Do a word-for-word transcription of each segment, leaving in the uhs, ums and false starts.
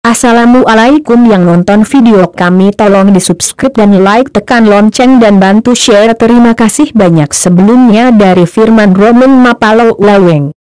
Assalamualaikum yang nonton video kami, tolong di subscribe dan like, tekan lonceng dan bantu share. Terima kasih banyak. Sebelumnya dari Firman Romeng Mapalo Laweng.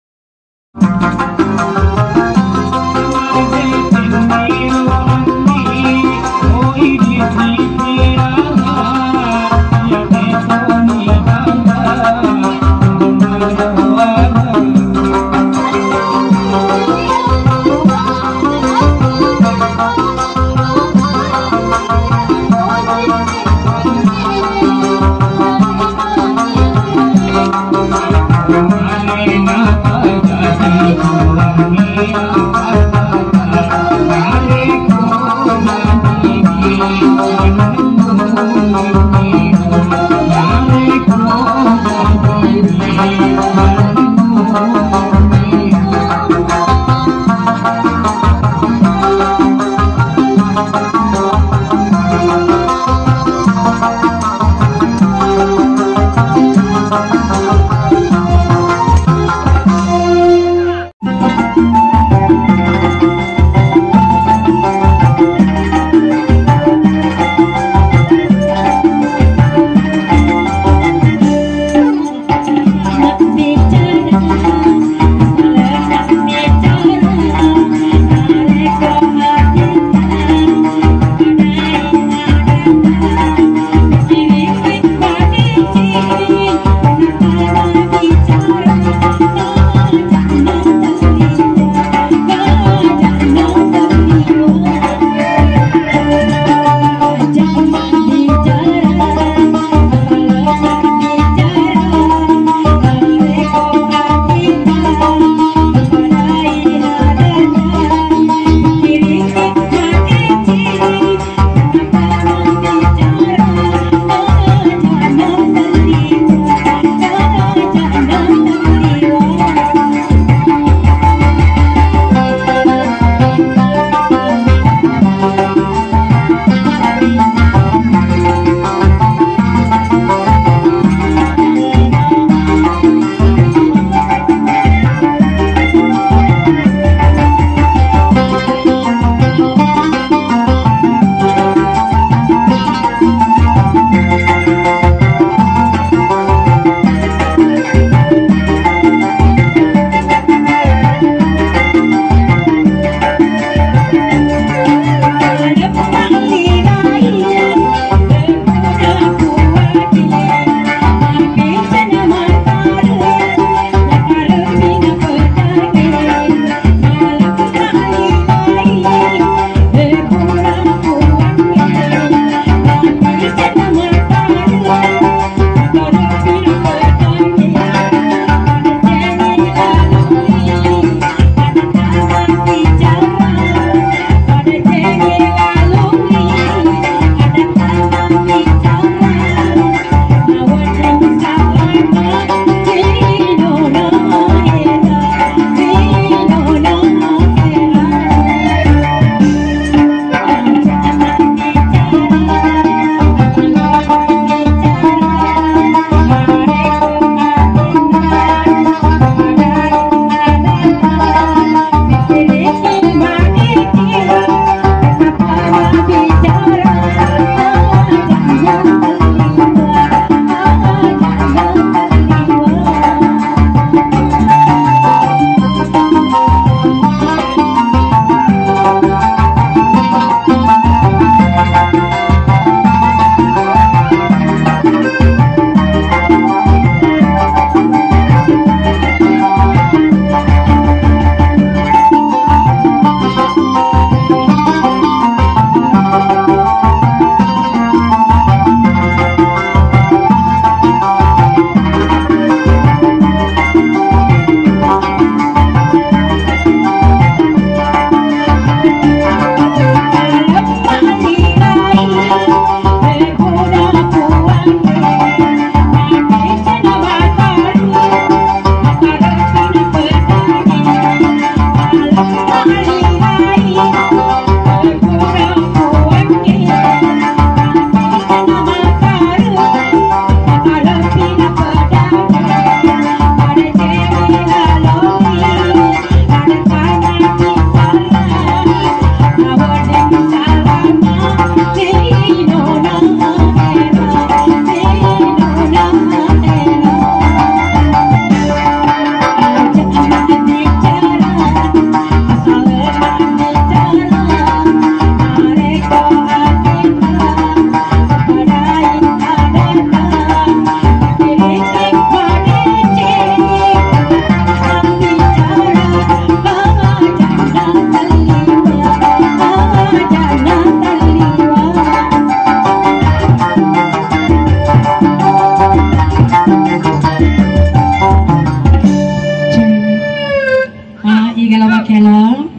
Ah, iga lo makkelo.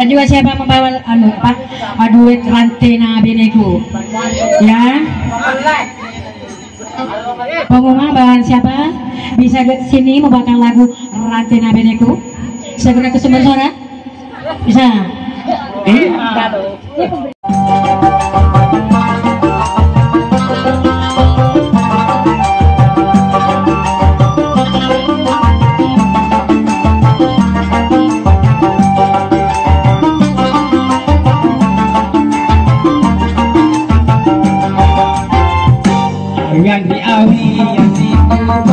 Dan juga siapa membawa anu apa? Ah, duet Rantena Beneku. Ya. Pengumuman bawaan siapa bisa ke sini membawakan lagu Rantena Beneku? Segera ke sumber suara. Bisa. Eh? Yang diawi, yang diawi, yang diawi.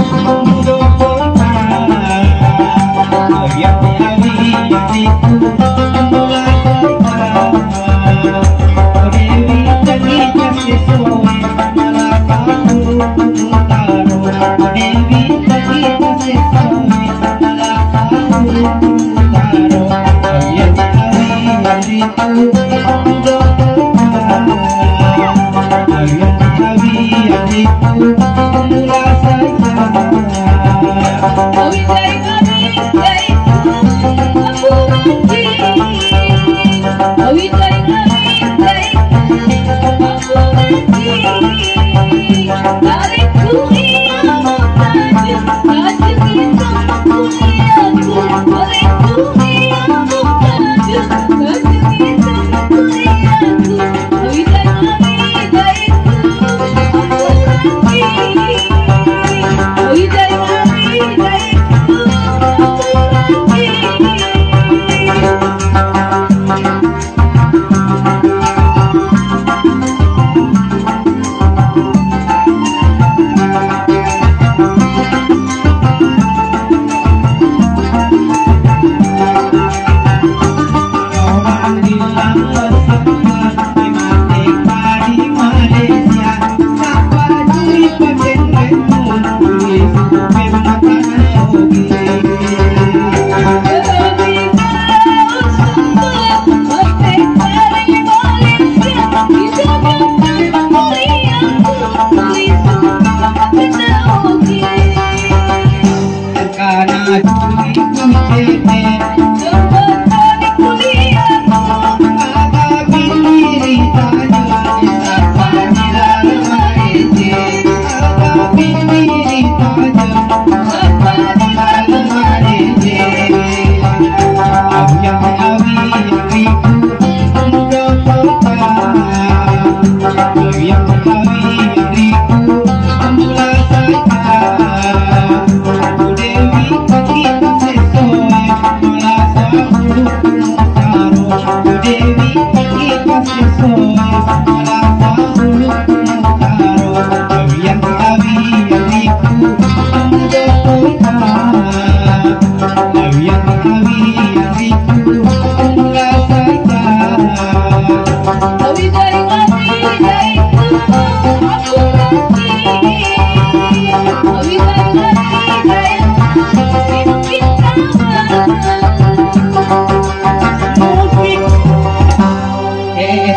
Eh, eh, eh.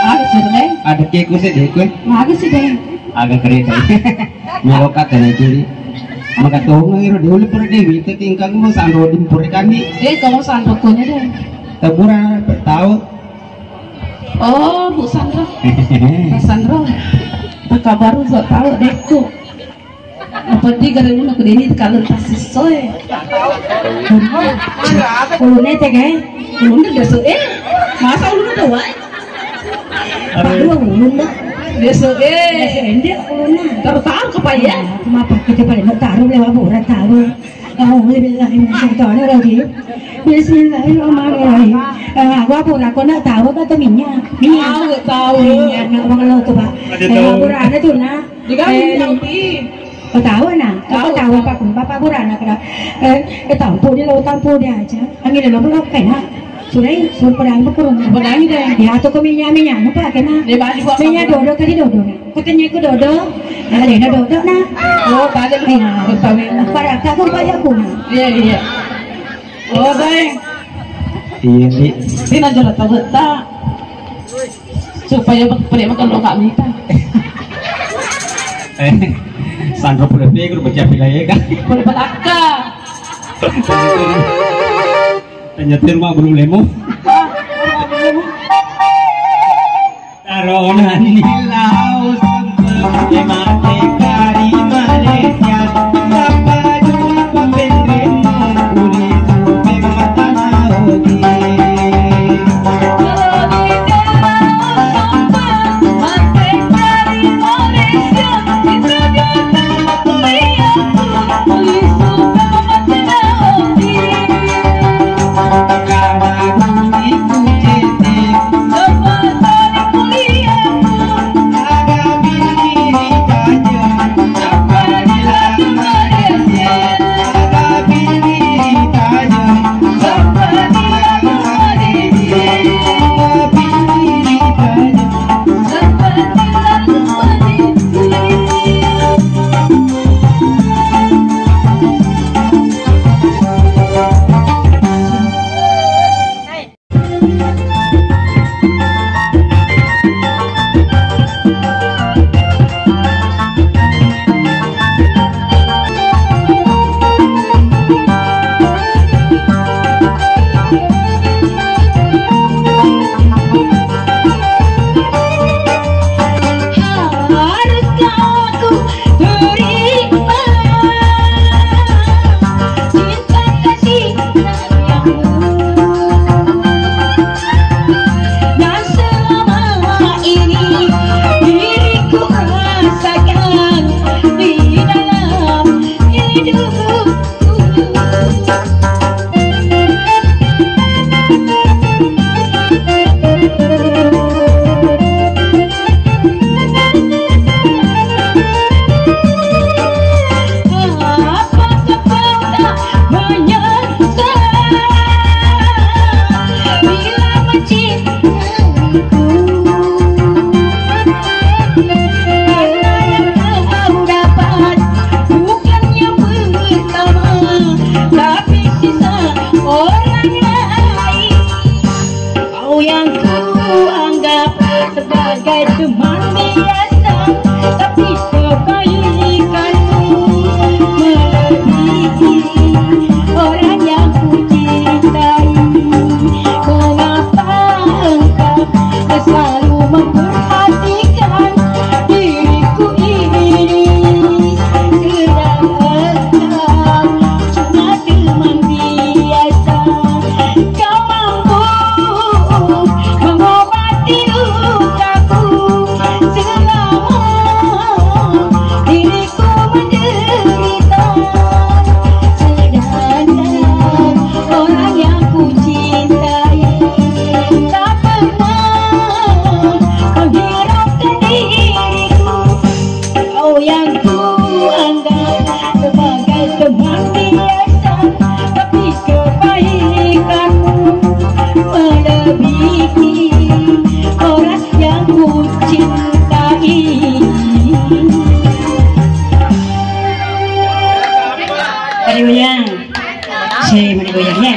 Ada sih, Dek. Ada keku sih, Dek, kue. Ada sih, Dek. Agak keren, Dek. Nyerokat ya, Dek, jadi. Maka tolong iro dulu per Dewi, itu tingkah gue sandro di pur kan, Dek. Eh, kalau sandro kone, Dek. Teguran tahu. Oh, Bu Sandro. Bu Sandro. Apa kabar, sok tahu, Dekku. Apa di gara guna ku Dewi kalau tas sesuai. Ulunnya teh, guys. Ulunnya biasa, eh. Masa ulunnya tuh, wai? Aduh, ulunnya. Biasa, eh. Biasa, eh, dia ulunnya. Taruh-taruh ke payah. Cuma pakai coba, taruh lewat borat, taruh. A'udzubillahi minasyaitonirrajim. Bismillahirrahmanirrahim. Eh, aku apa, aku nggak tahu kata minyak. Minyak. Tahu, tahu. Minyak, nggak, Bang, lo tuh, Pak. Ada. Eh, tahu. Aku ada tuh, nah. Juga eh, minyak, Pi. Tahu na, tahu, tahu apa pun, bapak burana kada, eh, eh, tahu pun dia, tahu pun dia aja. Angin lo belok kena. Surai, suruh pedangi bekurung. Pedangi deh. Ya, tuh kok minyak-minyak, lupa kena. Dia balik buat minyak apa? Dodo kali dodo. Katanya aku dodo. Ada dodo na. Oh, balik. Iya. Betul. Pada aku, pada aku na. Iya, iya. Oh, dai. Iya, Di. Ini aja lah, tahu tak? Supaya pada makan lo kak minta. Eh, sanro pura pegro baca pila ya kan? Pura pataka. Tanya terima belum lemo. Tarona ni lau sempet mate kari Malaysia. Apa jumpa pendemo kulit mata ogi. Dan selama ini diriku rasakan di dalam hidupku. Apakah kau tak menyesal bila mencintaiku? Karena yang kau dapat bukan yang pertama, tapi sisa orang lain. Kau yang ku anggap sebagai teman biasa, tapi kebaikanmu melebihi orang yang ku cintai. Mengapa engkau selalu memperhatikan diriku ini? Sedangkan cuma teman biasa. Kau mampu mengobati lukaku selama diriku menderita. Sedangkan orang yang ku cintai tak pernah menghiraukan diriku. Kau yang ku anggap sebagai teman biasa, tapi kebaikanmu melebihi orang yang ku cintai. Mari goyang. Si, mari goyang ya.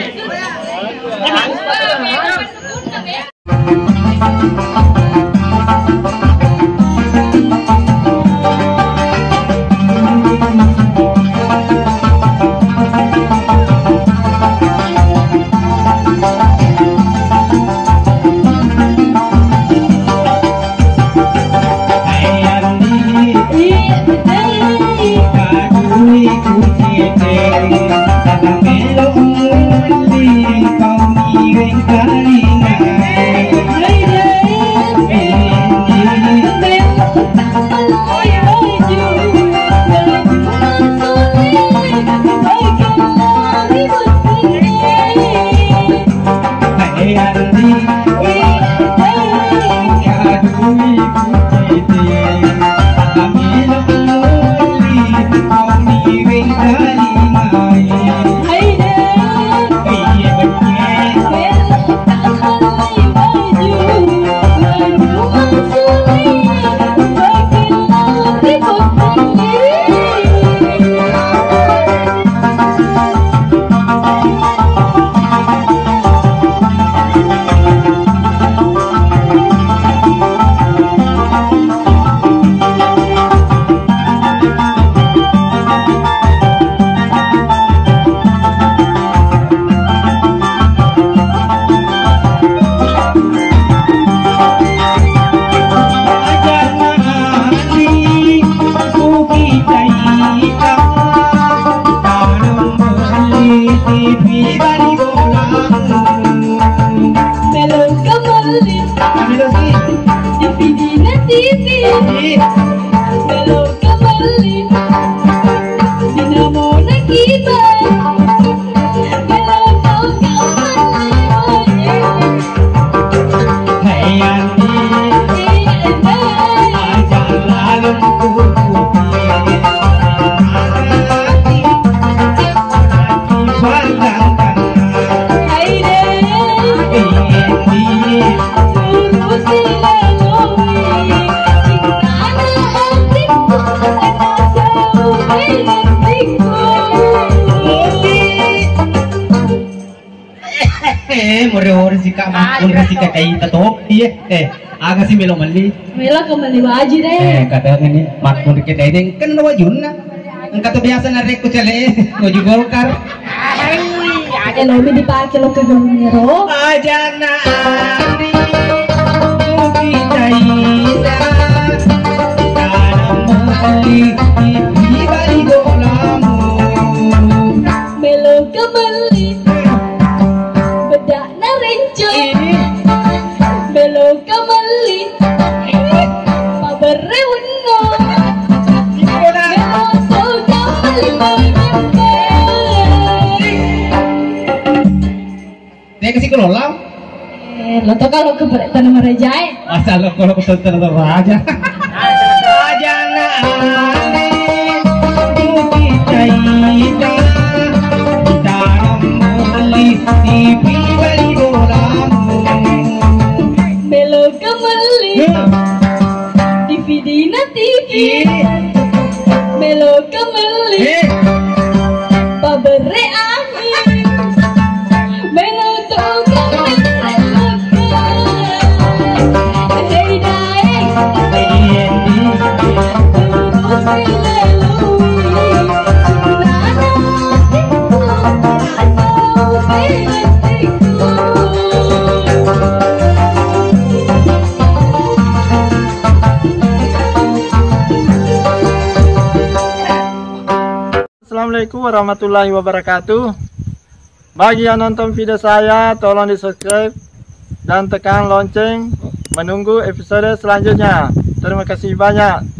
Di Fidina T V. Melo kamelli. Dinamo nakiba. Melo tau kamelli. Hei Andi. Hei Andi. Aja laleng kukupi. Hei deh. Eh, more-ore sika makkunrai sika kaita topi, eh. Eh, aga si melo melli? Melo ko melli waji deh. Eh, kata ini makkunrai kita ini kan wajunna. Engka to biasa narekko cale, waju Golkar. Eh, lomi dipake lo ke gulungnge ro. Ajana ari, mugi caita, tanam mali, di bali bolamu. Melo kamelli, bedana rencong. Melo kamelli, paberre wenno. Melo to kamelli, paberre. Tega si kelola? Eh, lo to kalau ke tanah merajae. Asal lo kalau ke tanah meraja. Ajana ane, mugi caita, tanam mali, di bali bolamu. Melo kamelli. Hmm. Di Fidina T V. Ih. Melo kamelli. Eh. Paberre angin. Melo to kamelli. Hei daeng. Hei Andi. Assalamualaikum warahmatullahi wabarakatuh. Bagi yang nonton video saya, tolong di-subscribe dan tekan lonceng menunggu episode selanjutnya. Terima kasih banyak.